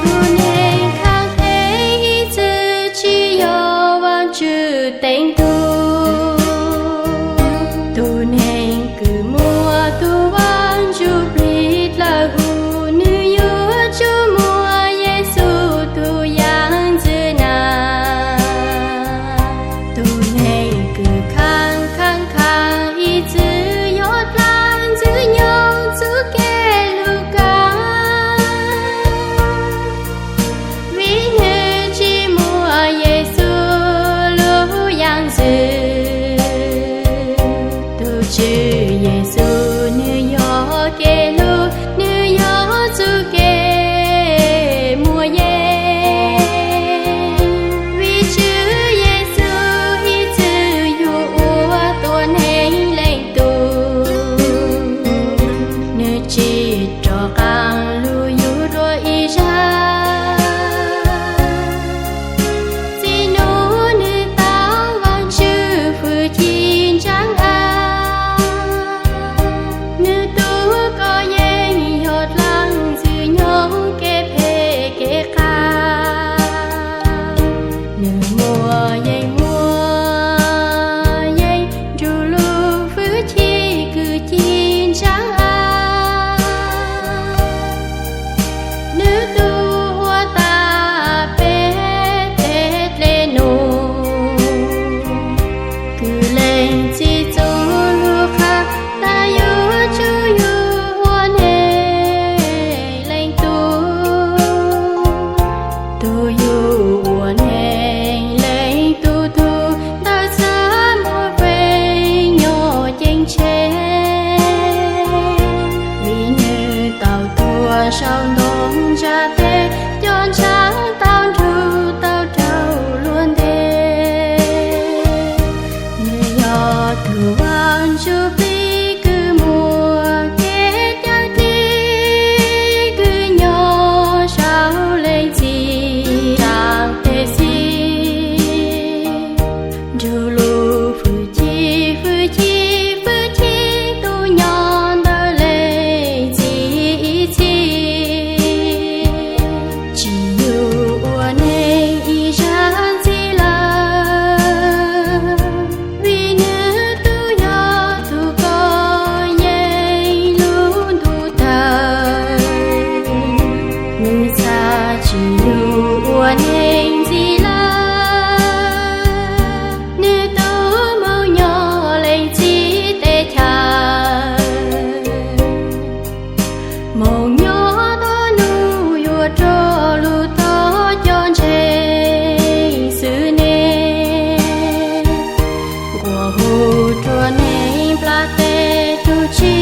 Tus neeg khav theeb ib txwm tsis yog Vaajtswv teev tug. Tus neeg kws muaj tug Vaajtswv plig dlawg huv, nwg yuav tsum muaj Yexus tug yaam ntxwv na. Tus neeg kws khav khav khav ib txwm yog dlaab ntxwg nyoog txuj kev lug kaav, vim nwg tsis muaj Yexus lub yaam ntxwv. Tug Tswv Yexus nwg yog kev lug, nwg yog txuj kev muaj yeej. Vim Tswv Yexus ib txwm yug ua tuab neeg leej tug, nwg tsis rov qaab lug yug dua ib zag. Txij nuav nwg tau Vaajtswv fwj chim ntsaab aav, nwg tug koj yeej yog dlaab ntxwg nyoog kev phem kev qas. Nwg muaj yeej muaj yeej nrug lub fwj chim kws ci ntsaab aav. Nwg tug ua tas peb teg dlej num, kws leej txib txuj lug qha tas yuav tsum yug ua neeg leej tug. Tug yug ua neeg leej tug tug ntawm xab muag feeb nyob ceeb tsheej, vim nwg tau tuag sau ntoo ntsa teg, cov ntshaav tau nrug tau raug luag nteg. Nwg yog tug Vaajtswv plig kws muaj kev cawm dim, kws nyob sau leej txiv saam teg xib, nrug lub fwj chim, fwj chim, fwj chim tub nyob ntawm leej txiv ib txhis. Tsis yug ua neeg ib zag ntxiv lawm, vim nwg tug yog tug koj yeej lub ntuj tawg. Nwg txhad tsis yug ua neeg ntxiv lawm, nwg tub moog nyob leej txiv teb chaws. Moog nyob tom nuj yuav rua lug tom cov ntseeg xwb ne. Nquas hu rua neeg nplaj teb tug tsi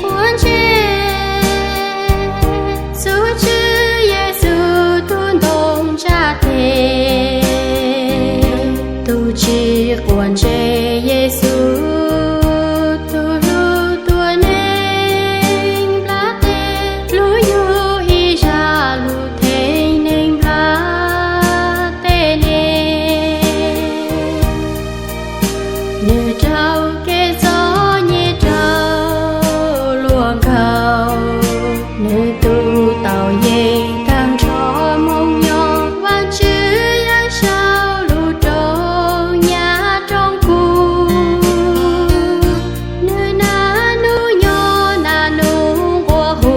quav ntsej, txuj Tswv Yexus tug ntoo ntsa teg, tug tsi quav ntsej Yexus tug lug tuab neeg nplaj teb, lub yug ib zag lug theej neeg nplaj teb ne. Nwg raug kev txom nyem raug luag nkaus, nwg tug tau yeej taag nrho moog nyob, Vaajtswv yaav sau lug rooj nyaj rooj kug. Nwg naj nub nyob naj nub nquas hu,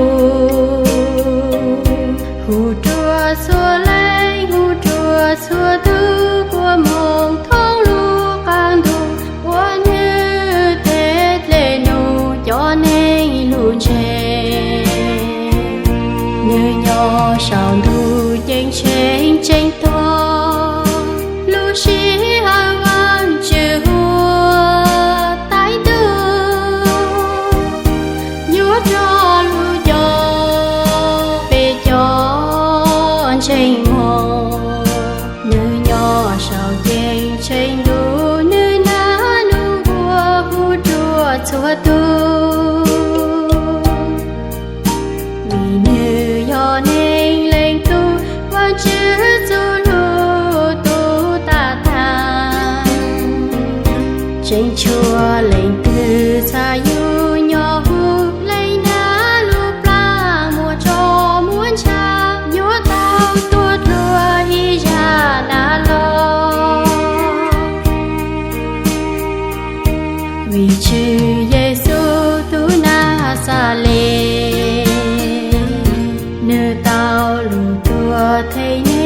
hu rua txhua leej, hu rua txhua tug, kuas moog thoob lub qaab ntuj, ua nwg teg dlej num cov neeg lug ntseeg. Nwg nyob sau ntuj ceeb tsheej tseeb tuag, lub sij hawm Vaajtswv ua taiv tug, yuav rua lug coj peb cov ntseeg moog. Nwg nyob sau ceeb tsheej ntuj, nwg naj nub nquas hu rua txhua tug, vim nwg yog neeg leej tug, Vaajtswv txuj lug Nws tau lug tuag them